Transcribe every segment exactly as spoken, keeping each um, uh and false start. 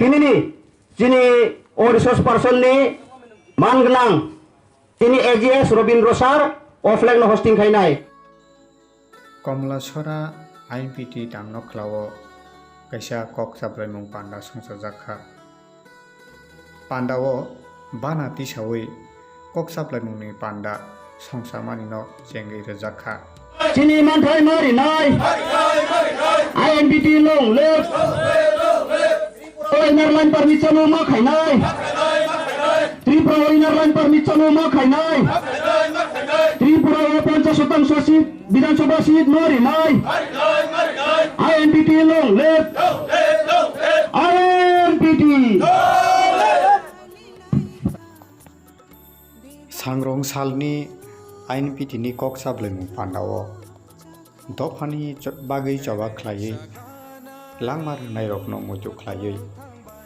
Tinini chini o resource person ni man gwnang chini A G S Robindra sir o flag no hosting khainai. Komlasora I N P T tangno khlao kaisa kok chaplaimung panda songchajak kha. Pandao bana tisawi kok chaplaimungni panda songchamanino chengwi rwjak kha. Chini manthai ma rinai. I N P T long live. Inner line permit chalo ma khainai. Tripura o inner line permit chalo ma khainai. Tripura o ponchash shotangsho seat, Bidhan Sabha seat ma rinai. I N P T long live. I N P T. Sangrong salni I N P T ni kok chaplaimung pandao dophani cho-, bagwi choba khlaiwi langma rwnairokno muitu khlaiwi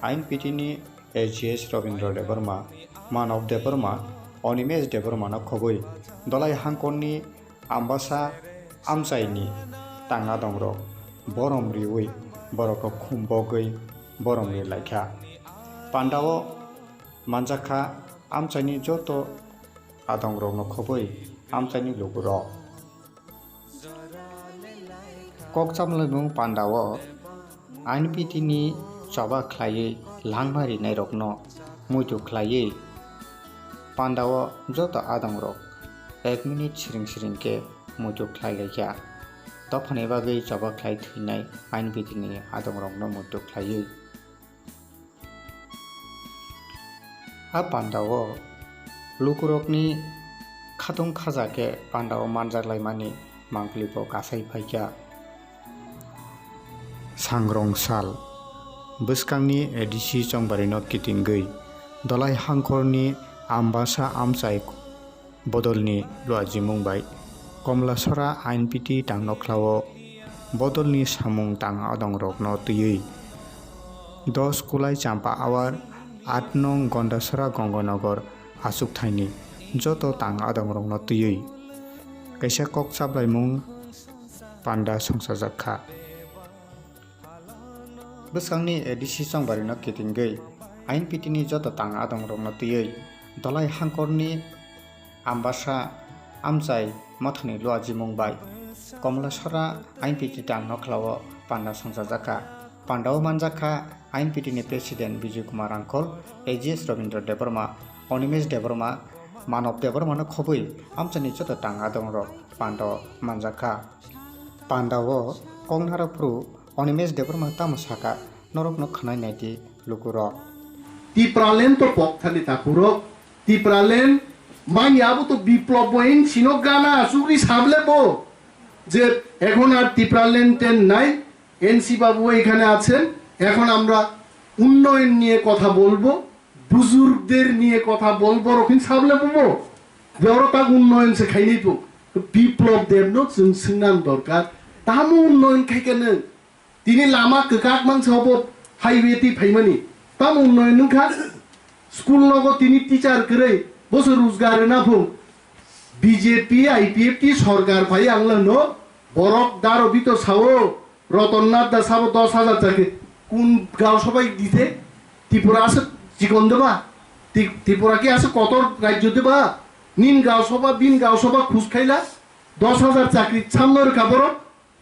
I N P T ni A G S Robindra Debbarma, Manav Debbarma, Animesh Debbarmano khobwi Dolai Hangkorni Ambasa amchaini tang adongrok borom riwi borokno khum bogwi borom ri laikha. Pandao manjakha amchaini joto adongrokno khobwi amchaini lukurok. Kok chaplaimung pandao I N P T ni choba khlaiwi langma rinairokno muitu khlaiwi pandao joto adongrok ek minute siring siring khe muitu khlai laikha. Dophani bagwi choba khlai thwinai I N P T ni adongrokno muitu khlaiwi. A pandao lukurokni khatung khaja khe pandao manjak laimani mangpili bo kasai phaikha. Sangrong sal bwskangni A D C chongbarino kitingwi Dolai Hangkorni Ambasa amchai bodolni luajimung bai Komlasora I N P T tangno khlao bodolni samung tang adongrokno twiwi dos Kulai Champa Awar, aat nong Gondasora Gonganagar achukthaini joto tang adongrokno twiwi kaisa kok chaplaimung panda songchajak kha. Bwskangni A D C chongbarino kitingwi I N P T ni joto tang adongrokno twiwi Dolai Hangkorni Ambasa amchai mothani luajimung bai Komlasora I N P T tangno khlao panda songchajak kha. Pandao manjak kha I N P T ni President Bijoy Kumar Rangkhol, A G S Robindra Debbarma, Animesh Debbarma, Manav Debbarmano khobwi amchaini joto tang adongrok pandao manjak kha. Pandao koknara phuru Animesh Debbarma tamo sakha, norokno khwnai naidi lukurok. Tipraland to pok thani takurok, Tipraland manya abo to Biplop bo in sino gana asugri sable bo je এখন আর টিপ্রাল্যান্ড টেন নাই, এনসি বাবু এখানে আছেন, এখন আমরা উন্নয়ন নিয়ে কথা বলবো, বুজুর্গদের নিয়ে কথা বলবো, রকিন সাবলে বুবো, বড় তাক উন্নয়ন সে খাইনি পো, বিপ্লব দেব নো চুন সিংনান দরকার, তামু উন্নয়ন খাইকে no, tini lama kwkak mansa obo highway twi phaimani. Tamo unnoyon wngkha? School nogo tini teacher kwrwi boso rojgar rwna phung. B J P I P F T sorkar phai ang lano borok daro bito sao Roton Nath da sabo dos hajar chakri. Kun gaon sobai dite? Tripura ase chikon deba? Ti-, Tripura ki ase kotor rajyo deba? Nin gaon soba, bin gaon soba khus khaila dos hajar chakri samno rwkha borok.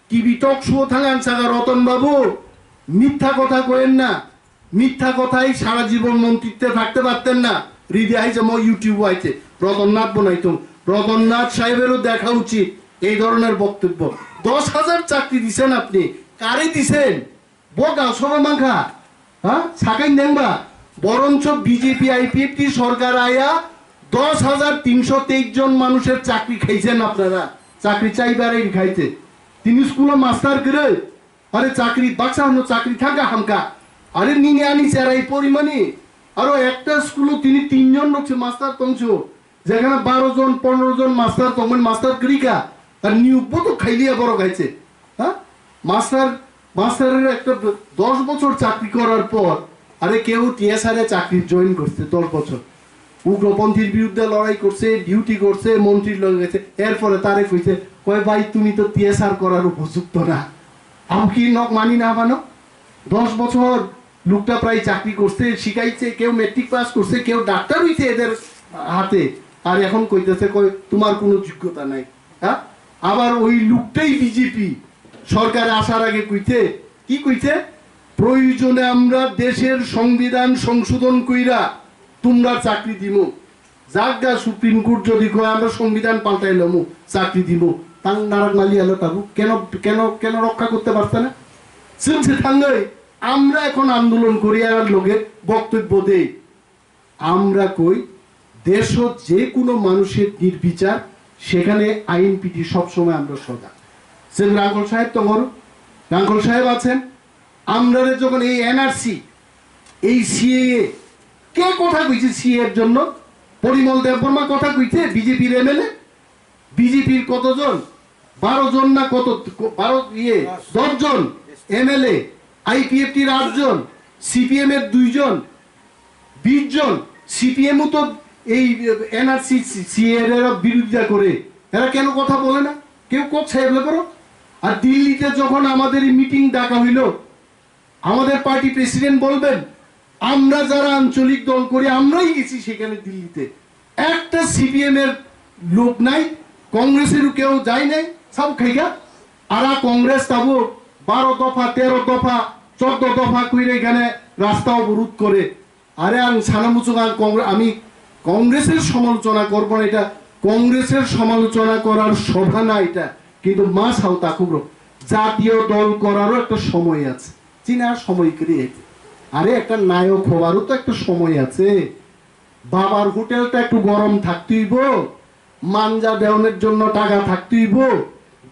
T V talk show thang ang saka Roton Babu, মিথ্যা কথা কইয়েন না, মিথ্যা কথায় সারা জীবন মন্ত্রিত্বে থাকতে পারতেন না। রিদি আইছে মো YouTube আইছে, রতননাথ বনাইতো, রতননাথ সাহেবেরও দেখা উচিত এই ধরনের বক্তব্য। দশ হাজার চাকরি দিছেন আপনি, কারে দিছেন? বগা সবে মাখা, হ্যাঁ, সাকাই নেংবা, বরঞ্চ বিজেপি আইপিএফটি সরকার আয়া দশ হাজার তিনশো তেইশ জন মানুষের চাকরি খাইছেন আপনারা, চাকরি চাইবারে খাইছে। Tini school o master kwrwi, are chakri baksa hwnno chakri thangkha hamkha. Are nini ani cherai porimani, aro ekta school o tini tinjon rok se master tongso, jekhane baro jon, pondro jon master tongmani master kwrwikha, ar niyok bo to khailiya borok hai se. Ha? Master, master er ekta dosh bochor chakri korar por, are keu T S R e chakri join korse dosh bochor. Ugroponthir biruddhe lorai korse, duty korse, montrir loge gese, er pore tare koise, "Koi bhai, tumi to T S R korar upojukto na." Abo ki nok mani na mano? Dosh bochor লোকটা প্রায় চাকরি করছে, শিখাইছে, কেউ matric pass করছে, কেউ ডাক্তার হইছে এদের হাতে। আর এখন কইতেছে, কই, "তোমার কোনো যোগ্যতা নাই।" হ্যাঁ, আবার ওই লোকটাই বিজেপি সরকারে আসার আগে কইতে, কি কইতে, "প্রয়োজনে আমরা দেশের সংবিধান সংশোধন কইরা তোমরা চাকরি দিমু।" যাক গা, সুপ্রিম কোর্ট যদি কয় আমরা সংবিধান পাল্টাই লমু, চাকরি দিব, তাং নারাক মালি আলো তাবু কেন, কেন, কেন রক্ষা করতে পারছে না? চলছে থাঙ্গই। আমরা এখন আন্দোলন করি আর লোকে বক্তব্য দেই। আমরা কই, দেশত যে কোনো মানুষের নির্বিচার, সেখানে আইন পিটি সবসময় আমরা সজাগ। সেন রাঙ্গল সাহেব তো বড়, রাঙ্গল সাহেব আছেন। আমরারে যখন এই এনআরসি, এই সিএএ, কে কথা কইছে সিএএ এর জন্য? পরিমল দেববর্মা কথা কইছে, বিজেপির এমএলএ? বিজেপির কতজন? বারো জন না কত? বারো, ইয়ে, দশ জন এমএলএ, আইপিএফটির আটজন, সিপিএম এর দুইজন, বিশ জন। সিপিএমও তো এই এনআরসি, সিএএ এর বিরোধিতা করে। এরা কেন কথা বলে না? কেউ কোক সাহেব করো। আর দিল্লিতে যখন আমাদের এই মিটিং ডাকা হইল, আমাদের পার্টি প্রেসিডেন্ট বলবেন, "আমরা যারা আঞ্চলিক দল করি, আমরাই গেছি সেখানে দিল্লিতে, একটা সিপিএম এর লোক নাই, কংগ্রেসেরও কেউ যায় নাই।" সব খাইগা। আরা কংগ্রেস তাবু বারো দফা, তেরো দফা, চোদ্দ দফা কইরে এখানে রাস্তা অবরোধ করে। আরে, আমি সানা মুচুক, আমি কংগ্রে-, আমি কংগ্রেসের সমালোচনা করব না, এটা কংগ্রেসের সমালোচনা করার সভা না এটা, কিন্তু মা সাও তাকুব রো, জাতীয় দল করারও একটা সময় আছে, চিনা সময় করে। আরে, একটা নায়ক হওয়ারও তো একটা সময় আছে। বাবার হোটেলটা একটু গরম থাকতেইব, মাঞ্জা দেওয়ানোর জন্য টাকা থাকতেইব,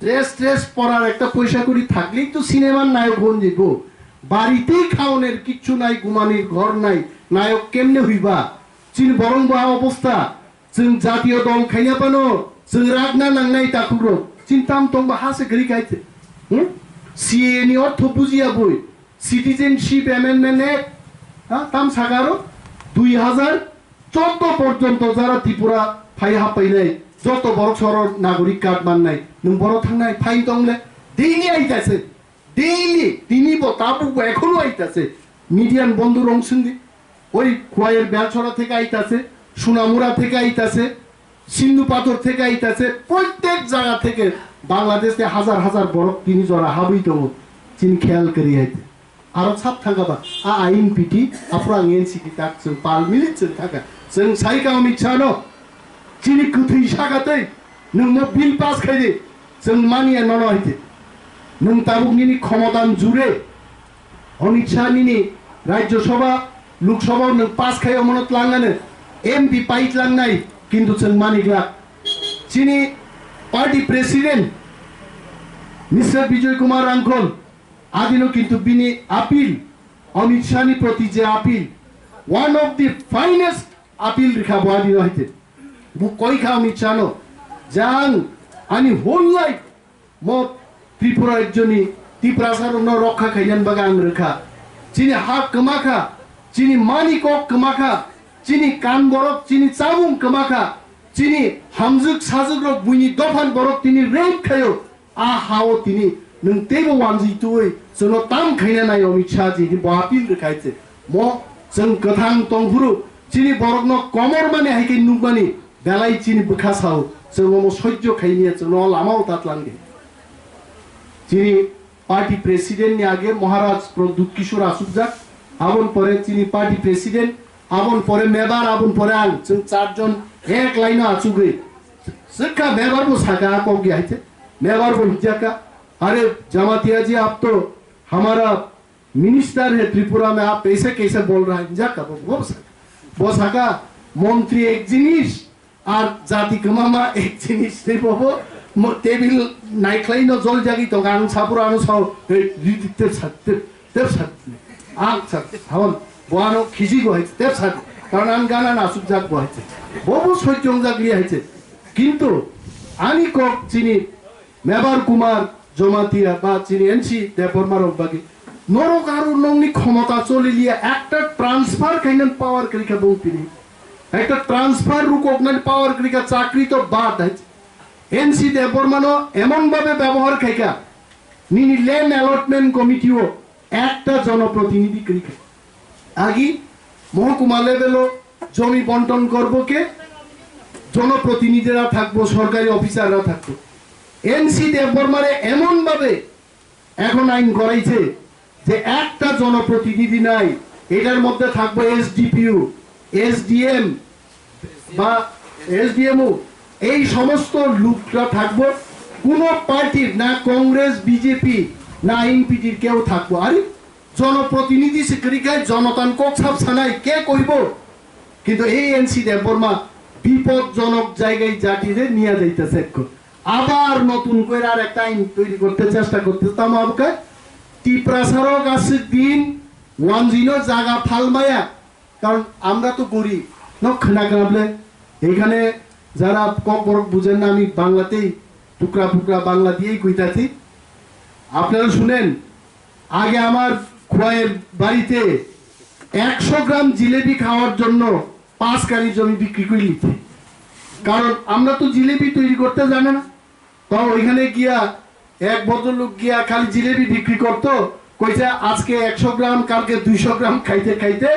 ড্রেস ট্রেস পরার একটা পয়সা করি থাকলেই তো সিনেমার নায়ক হন যাইব। বাড়িতেই খাওনের কিচ্ছু নাই, ঘুমানির ঘর নাই, নায়ক কেমনে হইবা? চিন বরং বা অবস্থা, চিন জাতীয় দল খাইয়া পানো, চিন রাগনা নাংনাই তাকুরো, চিন্তাম তংবা হাসে গরি খাইতে। হুম? সিএএ নি অর্থ বুঝিয়া বই, সিটিজেনশিপ অ্যামেন্ডমেন্ট অ্যাক্ট, হ্যাঁ, তাম সাগারো দুই হাজার চোদ্দ পর্যন্ত যারা ত্রিপুরা ফাই হাফাইনাই, যত বড় সড় নাগরিক কার্ড মাননাই, নং বড় থাকনাই ফাইন তংলে ডেইলি আইতাছে, ডেইলি, দিনই ব-, তাবুক ব-, এখনো আইতাছে। মিডিয়ান বন্ধু রংসিংদি, ওই খোয়াইয়ের বেলছড়া থেকে আইতাছে, সোনামুড়া থেকে আইতাছে, সিন্ধু পাথর থেকে আইতাছে, প্রত্যেক জায়গা থেকে বাংলাদেশে হাজার হাজার বরক তিনি জরা হাবি দো, চিন খেয়াল করি আইতে। আরো সাপ থাকা বা, আ আইন পিটি, আফরাং এনসিপি তাক চং পাল মিলিত চং থাকা। চং সাইকা অমিত শাহ no, চিনি কুথুই সাকাতে, নং মো বিল পাস খাইদে, চং মানিয়া নন হইতে। নং তাবুক নিনি ক্ষমতান জুরে, অমিত Shah nini Rajya Sabha, Lok Sabha nwng pass khai omono tlangnani M P pai tlangnai, kintu chwng mani glak. Chini party president Mister Bijoy Kumar Rangkhol adino kintu bini appeal, Amit Shah ni proti je appeal, one of the finest appeal rikha bo adino haite. Bo koi kha Amit Shah no, jang ani whole life mo Tripura rajyoni Tiprasa rokno rokha khainan bagwi ang rwkha. Chini ha kwmakha, chini mani kok kwmakha, chini kan borok, chini chamung kwmakha, chini hamjwk sajwk rok buini dophan borok tini rape khaio. A hao tini nwng teibo wanjwi twi chwngno tam khaina nai Amit Shah ji bo appeal rwkhai se. Mo chwng kwthang tongphuru chini borokno komor mani hai khe nukmani belai chini bwkha sao chwng omo sojjo khaini chwngno lamao ta tlang di. Chini party president ni age Maharaj Pradyut Kishore asukjak, abon pore chini party president, abon pore member, abon pore ang, chwng charjon ek line o achugwi. Swkha member bo saka kok ya haite, member bo hijaka, "Are Jamatia ji, aap to hamara minister hai Tripura mein, aap aise kaise bol raha hai?" Hijaka bo, bo saka. Bo saka, "Montri ek jinis, ar jati kwmama ek jinis," tei bo bo mo-, table naikhlai no jol jagwi tongo, ang sapura ano sao, "Hey, ridi tep sa, tep, tep sa." Ang sa, habon, bo ano khiji go hai, tep sa. Karon ang gana na asuk jak bo hai. Bo bo sojjong jak li hai. Kintu, ani kok chini Mebar Kumar Jamatia ba chini N C Debbarma rok bagi norok aro nongni khomota choli liya, ekta transfer khainani power kwrwi kha bung tini. Ekta transfer rukoknani power kwrwi kha, chakri to bad hai. N C Debbarma no emon bhabe byabohar khai kha, nini land allotment committee o ekta jonoprotinidhi kwrwi kha. আগে মহকুমা লেভেলও জমি বন্টন করব কে? জনপ্রতিনিধিরা থাকবো, সরকারি অফিসাররা থাকবো। এনসি দেববর্মারে এমন ভাবে এখন আইন করাইছে যে একটা জনপ্রতিনিধি নাই, এটার মধ্যে থাকবো এসডিপিও, এসডিএম বা এসডিএমও, এই সমস্ত লোকরা থাকবো। কোনো পার্টির, না কংগ্রেস, বিজেপি, না এনপিটির কেউ থাকবো। আরে, জনপ্রতিনিধি স্বীকৃতি জনতান কক সাপ সানাই কে কইব? কিন্তু এই এনসি দেববর্মা বিপজ্জনক জায়গায় জাতিরে নিয়ে যাইতেছে। এখন আবার নতুন করে আর একটা আইন তৈরি করতে চেষ্টা করতেছে। তাম আবকে টিপ্রাসারও গাছের দিন ওয়ানজিনো জায়গা ফালমায়া, কারণ আমরা তো গরিব। নখ না কাবলে এখানে যারা ককবরক বুঝেন না, আমি বাংলাতেই টুকরা টুকরা বাংলা দিয়েই কইতাছি। আপনারা শুনেন, আগে আমার খোয়াইয়ের বাড়িতে একশো গ্রাম জিলেবি খাওয়ার জন্য পাঁচ কানি জমি বিক্রি করে নিতে, কারণ আমরা তো জিলেবি তৈরি করতে জানে না। তো ওইখানে গিয়া এক ভদ্রলোক গিয়া খালি জিলেবি বিক্রি করতো, কইছে, "আজকে একশো গ্রাম, কালকে দুইশো গ্রাম খাইতে খাইতে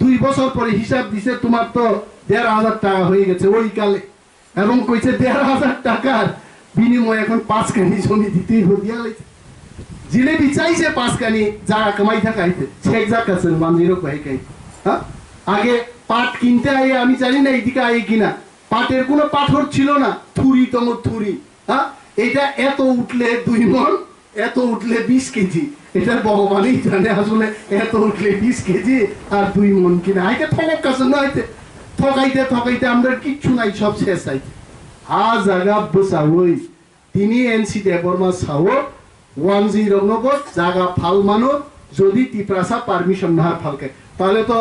দুই বছর পরে হিসাব দিছে, তোমার তো দেড় হাজার টাকা হয়ে গেছে।" ওই কালে এবং কইছে দেড় হাজার টাকার বিনিময়ে এখন পাঁচ কানি জমি দিতেই হদিয়া লাইছে। জিলেবি চাইছে পাঁচ কানি, যা কামাই থাকা হইতে শেখ জাকাসের মান্দিরও কয়ে খাই। হ্যাঁ, আগে পাট কিনতে আই, আমি জানি না এদিকে আই কিনা, পাটের কোনো পাথর ছিল না, থুরি তম থুরি। হ্যাঁ, এটা এত উঠলে দুই মন, এত উঠলে বিশ কেজি। এটা ভগবানই জানে আসলে এত উঠলে বিশ কেজি আর দুই মন কিনা। আইকে ঠগক কাছে না হইতে ঠকাইতে ঠকাইতে আমরা কিচ্ছু নাই, সব শেষ আইতে। আ জায়গা বসাবই। Tini N C Debbarma sao, wanjwi rokno bo jaga phal mano, jodi Tiprasa permission nahar phalkhe, tahole to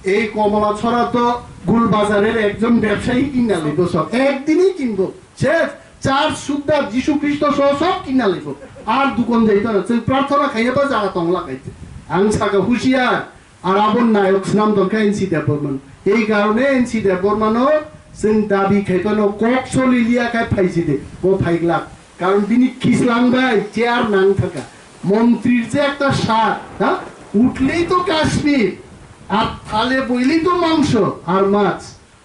ei Komolachora to Gul Bazarer ekjon bebsayi kinna laibo sob, ekdinei kinbo, ses, church sudda Jisu Khristo soho sob kinna laibo, ar dukan jaito na, chwng prarthana khaina ba jaga tongla khaite. Ang saka husiar, Ar abo nayok swnam tongkha N C Debbarma. Ei karone N C Debbarmano chwng dabi khai phano kok soli liya khai phaisidi, bo phaiglak. Karon bini kislang bai chair nang thaka. Montrir je ekta sat, ha? Utlei to Kashmir, ar thale boilei to mangso, ar mach.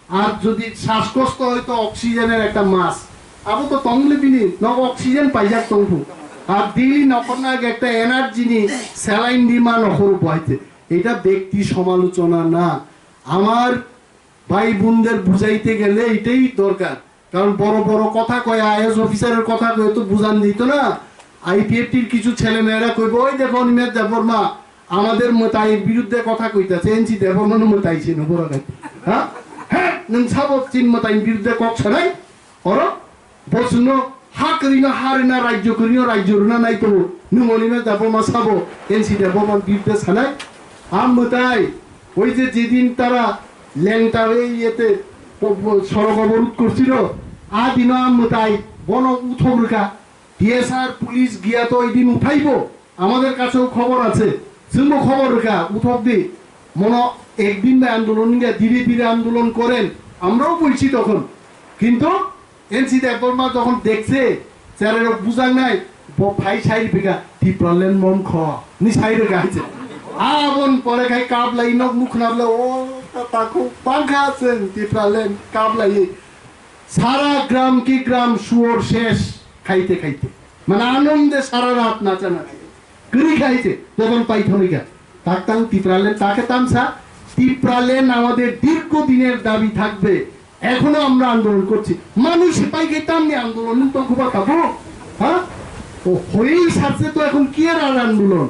Ar jodi shaskosto hoito oxygen er ekta mask, abo to tongle bini nok oxygen paijak tongphu. Ar daily nokorna ekta energy ni saline di ma nokor upaite. এটা ব্যক্তি সমালোচনা না। আমার ভাই বোনদের বুঝাইতে গেলে এটাই দরকার, কারণ বড় বড় কথা কয়, আইএস অফিসারের কথা কয় তো বুঝান দিত না। আইপিএফটির কিছু ছেলে মেয়েরা কইব, "ওই দেখো অনিমেষ দেববর্মা আমাদের মোতায়ের বিরুদ্ধে কথা কইতাছে, এনসি দেববর্মানো মোতায়েছে নবরাগাই।" হ্যাঁ, হ্যাঁ, নং সাবক চিন মোতায়ের বিরুদ্ধে কক সারাই, অর বসুনো হা করিনো হা রেনা রাজ্য করিনো রাজ্য রুনা নাই তো, নু মনিমে দেববর্মা সাবো এনসি দেববর্মার বিরুদ্ধে সানাই। আম মোতাই, ওই যে যেদিন তারা ল্যাংটা হয়ে ইয়েতে প-, প-, সড়ক অবরোধ করছিল, আ দিনও আম মোতাই বন উঠক রেখা, ডিএসআর পুলিশ গিয়া তো ওই দিন উঠাইবো, আমাদের কাছেও খবর আছে, সিংহ খবর রেখা উঠক দি, মনো একদিন বা আন্দোলন নিয়ে ধীরে ধীরে আন্দোলন করেন, আমরাও বলছি তখন। কিন্তু এনসি দেববর্মা যখন দেখছে, স্যারের বুঝাং নাই, ব-, ভাই সাইড বিঘা টিপ্রালেন মন খ, নি সাইড গাইছে। আবন পরে খাই কাপ লাই নক মুখ নাবলে, ও, তা, তাকু পাঙ্খা আছেন, টিপ্রালেন কাপ লাই। সারা গ্রাম কি গ্রাম শুয়োর শেষ খাইতে খাইতে। মানে আনন্দে সারা রাত নাচানাচি। Kwrwi kha hai se, tobon paithomwi kha. Taktang Tipraland, ta khe tamsa, Tipraland আমাদের দীর্ঘদিনের দাবি থাকবে। এখনো আমরা আন্দোলন করছি। মানুষ পাই গেতাম নি আন্দোলন তো খুব পাবো? হ্যাঁ? ও হয়েই সারছে তো এখন কি আর আর আন্দোলন?